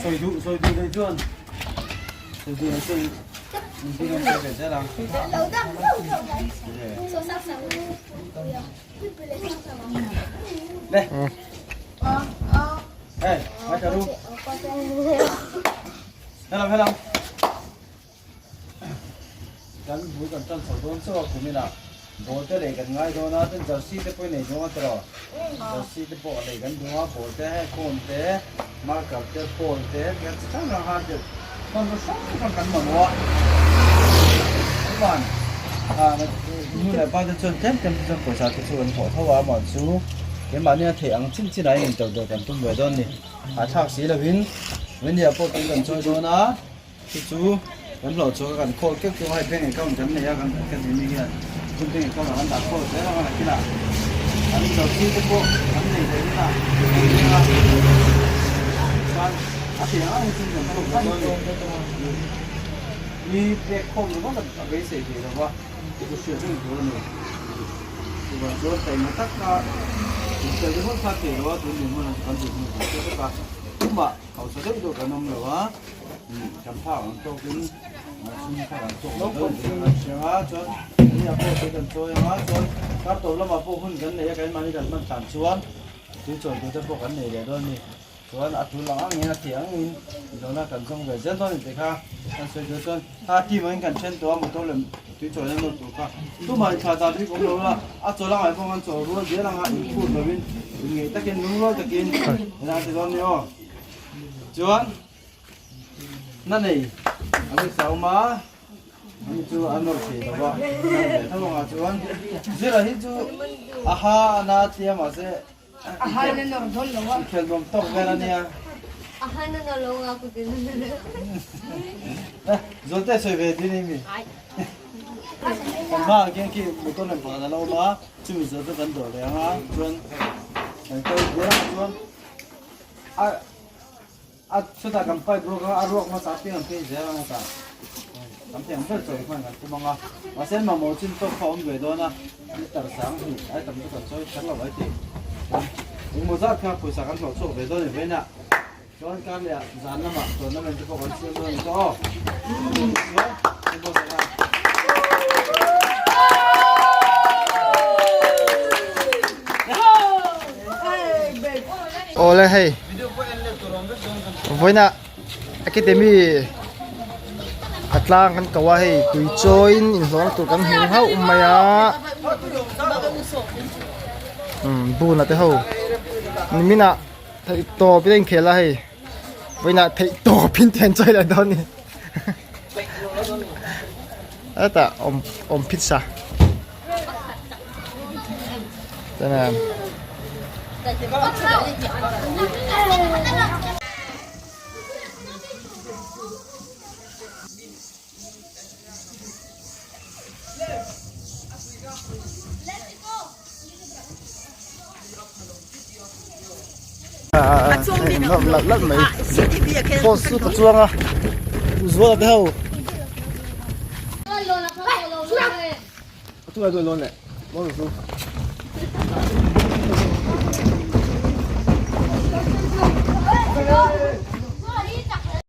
Sawi duh sawi duh nei chuan sawi duh nei chuan engtin an sawi ve zel ang. Le. Hey, mai ta ru. Helam helam. Kan bul kan tan chho dawn chauh a kum inah ball te lei kan ngai dawn a chuan jersey te pawh i nei dawn a tiraw jersey te pawh lei kan duh a ball te cone te marker te ball te tiang chi hrang hrang khan thil hmanraw hrang hrang kan mamawh a chuan ah nu leh pa te chuan tlem tlem te chuan pawisa te chu an thawh tho a amah chu keimahni a theih ang chin chin ah in intodelh kan tum ve dawn a ni hahthlak si lovin Wendy ah pawh tui kan chawi dawn a. Chu chu kan hlawh chhuak a kan khawl keuh keuh a hei bank account kan nei a kan academy hian chu bank account ah kan dah khawl zel ang a nakinah an jersey te pawh an nei thei hunah kan leng a chuan a thei ang ang hi chu kan thawk ve dawn a ni mi pek khawm ringawt a beisei thei lo va chu chu hriat reng tur a ni chuvang chuan taima taka intel ringawt kha thei lo a tun dinhmun ah kan dinhmun kan hre vek a tumah hausa deuh deuh kan awm lo a. Kan phak ang tawkin sum phak ang tawk lo kan hria a chuan ni ah pawh tui kan chawi ang a chuan kar tawp lamah pawh hun kan nei a keimahni kan hman tlan chuan tui chawi tur te pawh kan nei leh dawn a ni chuan a tul ang angin a thih angin zawhna kan zawng ve zel dawn a ni tih kha kan sawi tur chuan kha team angin kan then tawh a motor leh tui chawi na nawr tur kha tumah inthlah dan bik awm lo la a chawl angai pawh an chawl rual zel anga inphut lovin inngeih takin lungrual takin eng a ti dawn a ni aw chuan. Na nei an ni saum a ani chu a nawr thei lo va tho anga chuan zira hi chu a ha a na tia mahse a ha na nawr dawn lo a khel nuam tawk vel ania a ha na nawr lo nga ku tin zualte sawi ve din i mi kan hma ah khian khi motor lem pakhat a lo awm a chumi zawh chu kan dawh leh ang a chuan kan kal zel ang chuan a A chutah kan pipe ruak a, a ruak hmasa apiang an phei zel ang a tah kan thei ang ber chawi hman kan tum ang a, mahse mamawh chin tawk kha a awm ve dawn a, litre 2000 ai tam chu kan chawi kher lo mai thei chuan engmaw zat kha pawisa kan hlawh chhuak ve dawn a ni vawiin ah chuan kar leh ah zan lamah tournament te pawh kan siam dawn a ni tawh aw chuan football zan ah. Awle hei vawiinah academy a tlang kan ko a hei tui chawiin inhlawhna tur kan hmu hauh mai a umm buna te ho niminah theih tawp in a inkhel a hei vawiinah theih tawp in te an chawi leh dawn a ni hetah awm awm phit sa. Lap lap mai post chu ka chuang a zuala te ho